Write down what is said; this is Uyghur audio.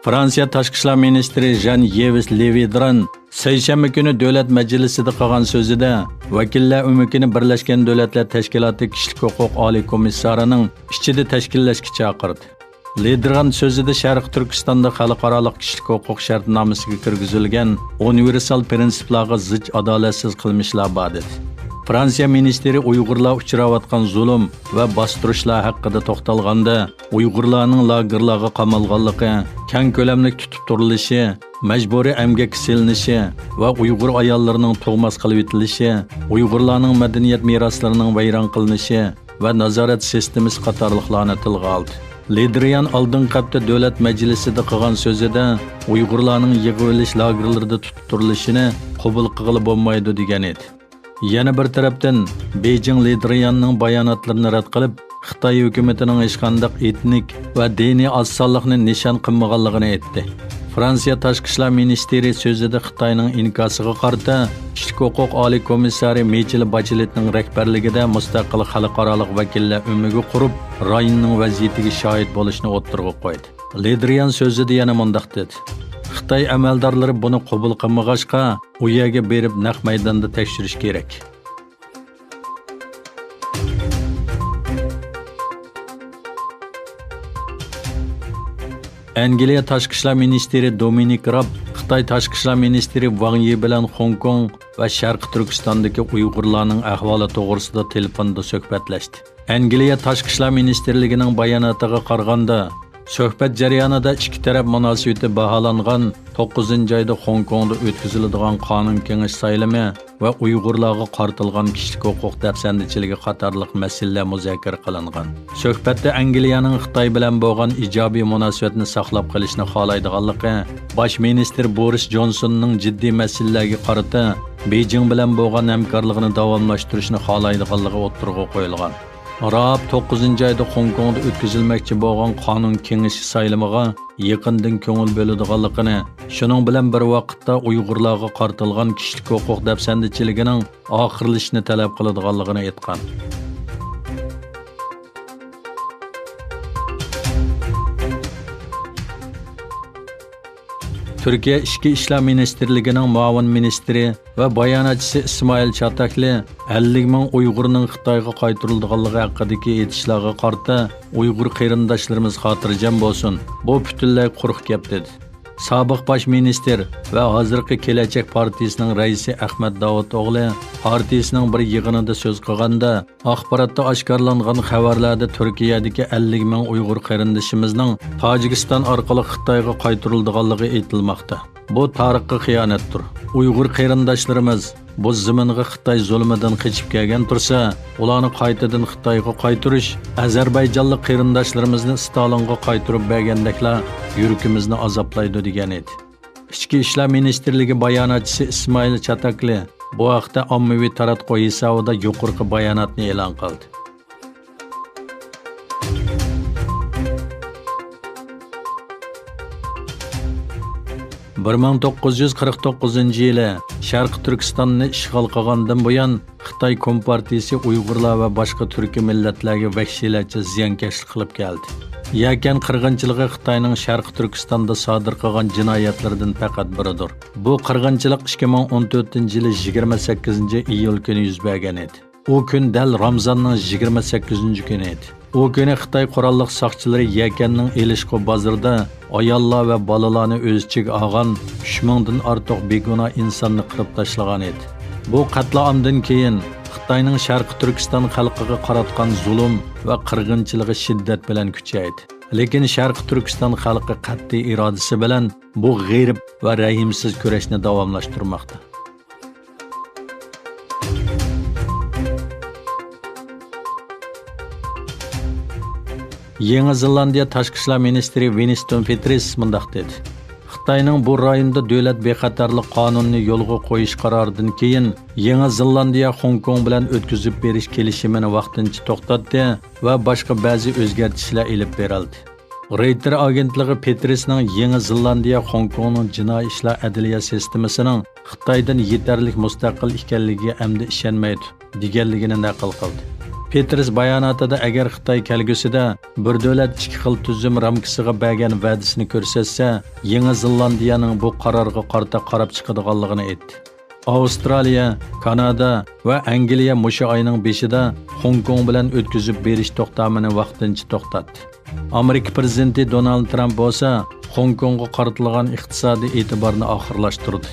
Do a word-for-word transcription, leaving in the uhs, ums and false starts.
فرانسىيە تاشقى ئىشلار مىنىستىرى ژان يېۋىس لېۋىدران سەيشەنبە كۈنى دۆلەت مەجلىسىدە قىلغان سۆزىدە، ۋەكىللەر ئۆمىكىنى بىرلەشكەن دۆلەتلەر تەشكىلاتى كىشىلىك ھوقۇق ئالىي كومىسسارىنىڭ ئىچىدە تەشكىللەشكە چاقىردى. لېدىرغان سۆزىدە شەرقىي تۈركىستاندا خەلقئارالىق كىشىلىك ھوقۇق شەرتنامىسىغا كىرگۈزۈلگەن ئۇنىۋېرسال پىرىنسىپلارغا زىچ ئادالەتسىز قىلمىشلار بار دېدى. فرانسىيە مىنىستىرى ئۇيغۇرلار ئۇچراۋاتقان زۇلۇم ۋە باستۇرۇشلار ھەققىدە توختالغاندا، ئۇيغۇرلارنىڭ لاگېرلارغا قامالغانلىقى، كەڭ كۆلەملىك تۇتۇپ تۇرۇلۇشى، مەجبۇرىي ئەمگەككە سېلىنىشى ۋە ئۇيغۇر ئاياللىرىنىڭ تۇغماس قىلىۋېتىلىشى، ئۇيغۇرلارنىڭ مەدەنىيەت مىراسلىرىنىڭ ۋەيران قىلىنىشى ۋە نازارەت سىستېمىسى قاتارلىقلارنى تىلغا ئالدى. لېدرىيان ئالدىنقى ھەپتە دۆلەت مەجلىسىدە قىلغان سۆزىدە ئۇيغۇرلارنىڭ يىغىۋېلىش لاگېرلىرىدا تۇتۇپ تۇرۇلۇشىنى قوبۇل قىلغىلى بولمايدۇ، دېگەن ئىدى. يەنە بىر تەرەپتىن، بېيجىڭ لېدرىياننىڭ باياناتلىرىنى رەت قىلىپ، خىتاي ھۆكۈمىتىنىڭ ھېچقانداق ئېتنىك ۋە دىنىي ئاز سانلىقنى نىشان قىلمىغانلىقىنى ئېيتتى. فرانسىيە تاشقى ئىشلار مىنىستىرى سۆزىدە خىتاينىڭ ئىنكاسىغا قارىتا كىشىلىك ھوقۇق ئالىي كومىسسارى مىچېل باچېلېتنىڭ رەھبەرلىكىدە مۇستەقىل خەلقئارالىق ۋەكىللەر ئۆمىكى قۇرۇپ، رايوننىڭ ۋەزىيىتىگە شاھىت بولۇشنى ئوتتۇرىغا قويدى. لېدرىيان سۆزىدە يەنە مۇنداق دېدى: خىتاي ئەمەلدارلىرى بۇنى قوبۇل قىلمىغاچقا، ئۇ يەرگە بېرىپ نەق مەيداندا تەكشۈرۈش كېرەك. ئەنگلىيە تاشقى ئىشلار مىنىستىرى دومىنىك راب خىتاي تاشقى ئىشلار مىنىستىرى ۋاڭ يى بىلەن خوڭكوڭ ۋە شەرقىي تۈركىستاندىكى ئۇيغۇرلارنىڭ ئەھۋالى توغرىسىدا تېلېفوندا سۆھبەتلەشتى. ئەنگلىيە تاشقى ئىشلار مىنىستىرلىكىنىڭ باياناتىغا قارىغاندا، سۆھبەت جەريانىدا ئىككى تەرەپ مۇناسىۋىتى باھالانغان توققۇزىنچى ئايدا خوڭكوڭدا ئۆتكۈزۈلىدىغان قانۇن كېڭىشى سايلىمى ۋە ئۇيغۇرلارغا قارىتىلغان كىشىلىك ھوقۇق دەپسەندىچىلىكى قاتارلىق مەسىلىلەر مۇزاكىرە قىلىنغان. سۆھبەتتە ئەنگلىيەنىڭ خىتاي بىلەن بولغان ئىجابىي مۇناسىۋەتنى ساقلاپ قېلىشنى خالايدىغانلىقى، باش مىنىستىر بورىس جونسوننىڭ جىددىي مەسىلىلەرگە قارىتا بېيجىڭ بىلەن بولغان ھەمكارلىقىنى داۋاملاشتۇرۇشنى خالايدىغانلىقى ئوتتۇرىغا قويۇلغان. راب توققۇزىنچى ئايدا خوڭكوڭدا ئۆتكۈزۈلمەكچى بولغان قانۇن كېڭىشى سايلىمىغا يېقىندىن كۆڭۈل بۆلىدىغانلىقىنى، شۇنىڭ بىلەن بىر ۋاقىتتا ئۇيغۇرلارغا قارىتىلغان كىشىلىك ھوقۇق دەپسەندىچىلىكىنىڭ ئاخىرلىشىشىنى تەلەپ قىلىدىغانلىقىنى ئېيتقان. تۈركىيە ئىچكى ئىشلار مىنىستىرلىكىنىڭ مۇئاۋىن مىنىستىرى ۋە باياناتچىسى ئىسمائىل چاتاكلى ئەللىك مىڭ ئۇيغۇرنىڭ خىتايغا قايتۇرۇلىدىغانلىقى ھەققىدىكى ئېيتىشلارغا قارىتا، ئۇيغۇر قېرىنداشلىرىمىز خاتىرجەم بولسۇن، بۇ پۈتۈنلەي قۇرۇق گەپ، دېدى. سابىق باش مىنىستىر ۋە ھازىرقى كېلەچەك پارتىيىسىنىڭ رەئىسى ئەخمەت داۋۇتئوغلى پارتىيىسىنىڭ بىر يىغىنىدا سۆز قىلغاندا، ئاخباراتتا ئاشكارىلانغان خەۋەرلەردە تۈركىيەدىكى ئەللىك مىڭ ئۇيغۇر قېرىندىشىمىزنىڭ تاجىكىستان ئارقىلىق خىتايغا قايتۇرۇلىدىغانلىقى ئېيتىلماقتا. بۇ تارىخقا خىيانەتتۇر. ئۇيغۇر قېرىنداشلىرىمىز بۇ زېمىنغا خىتاي زۇلمىدىن قېچىپ كەلگەن تۇرسا، ئۇلارنى قايتىدىن خىتايغا قايتۇرۇش ئەزەربەيجانلىق قېرىنداشلىرىمىزنى ستالىنغا قايتۇرۇپ بەرگەندەكلا يۈرىكىمىزنى ئازابلايدۇ، دېگەن ئىدى. ئىچكى ئىشلار مىنىستىرلىكى باياناتچىسى ئىسمائىل چاتاكلى بۇ ھەقتە ئاممىۋى تاراتقۇ ھېسابىدا يۇقىرىقى باياناتنى ئېلان قىلدى. بىر مىڭ توققۇز يۈز قىرىق توققۇزىنچى يىلى شەرقىي تۈركىستاننى ئىشغال قىلغاندىن بۇيان، خىتاي كومپارتىيىسى ئۇيغۇرلار ۋە باشقا تۈركىي مىللەتلەرگە ۋەھشىيلەرچە زىيانكەشلىك قىلىپ كەلدى. يەكەن قىرغىنچىلىقى خىتاينىڭ شەرقىي تۈركىستاندا سادىر قىلغان جىنايەتلىرىدىن پەقەت بىرىدۇر. بۇ قىرغىنچىلىق ئىككى مىڭ ئون تۆتىنچى يىلى يىگىرمە سەككىزىنچى ئىيۇل كۈنى يۈز بەرگەن ئىدى. ئۇ كۈن دەل رامزاننىڭ يىگىرمە سەككىزىنچى كۈنى ئىدى. ئۇ كۈنى خىتاي قوراللىق ساقچىلىرى يەكەننىڭ ئېلىشقۇ بازىرىدا ئاياللار ۋە بالىلارنى ئۆز ئىچىگە ئالغان ئۈچ مىڭدىن ئارتۇق بىگۇناھ ئىنساننى قىرىپ تاشلىغان ئىدى. بۇ قەتلىئامدىن كېيىن خىتاينىڭ شەرقىي تۈركىستان خەلقىگە قاراتقان زۇلۇم ۋە قىرغىنچىلىقى شىددەت بىلەن كۈچەيدى. لېكىن شەرقىي تۈركىستان خەلقى قەتئىي ئىرادىسى بىلەن بۇ غېرىب ۋە رەھىمسىز كۈرەشنى داۋاملاشتۇرماقتا. يېڭى زېلاندىيە تاشقى ئىشلار مىنىستىرى ۋىنستون پېترىس مۇنداق دېدى: خىتاينىڭ بۇ رايوندا دۆلەت بىخەتەرلىك قانۇنىنى يولغا قويۇش قارارىدىن كېيىن، يېڭى زېلاندىيە خوڭكوڭ بىلەن ئۆتكۈزۈپ بېرىش كېلىشىمىنى ۋاقتىنچە توختاتتى ۋە باشقا بەزى ئۆزگەرتىشلەر ئېلىپ بېرىلدى. رېيتېر ئاگېنتلىقى پېترىسنىڭ يېڭى زېلاندىيە خوڭكوڭنىڭ جىنايى ئىشلار ئەدلىيە سىستېمىسىنىڭ خىتايدىن يېتەرلىك مۇستەقىل ئىكەنلىكىگە ئەمدى ئىشەنمەيدۇ، دېگەنلىكىنى نەقىل قىلدى. پېتېرس باياناتىدا ئەگەر خىتاي كەلگۈسىدە بىر دۆلەت ئىككى خىل تۈزۈم رامكىسىغا بەرگەن ۋەدىسىنى كۆرسەتسە، يېڭى زېلاندىيەنىڭ بۇ قارارغا قارىتا قاراپ چىقىدىغانلىقىنى ئېيتتى. ئاۋسترالىيە، كانادا ۋە ئەنگلىيە مۇشۇ ئاينىڭ بېشىدا خوڭكوڭ بىلەن ئۆتكۈزۈپ بېرىش توختامىنى ۋاقتىنچە توختاتتى. ئامېرىكا پىرېزىدېنتى دونالد ترامپ بولسا خوڭكوڭغا قارىتىلغان ئىقتىسادىي ئېتىبارنى ئاخىرلاشتۇردى.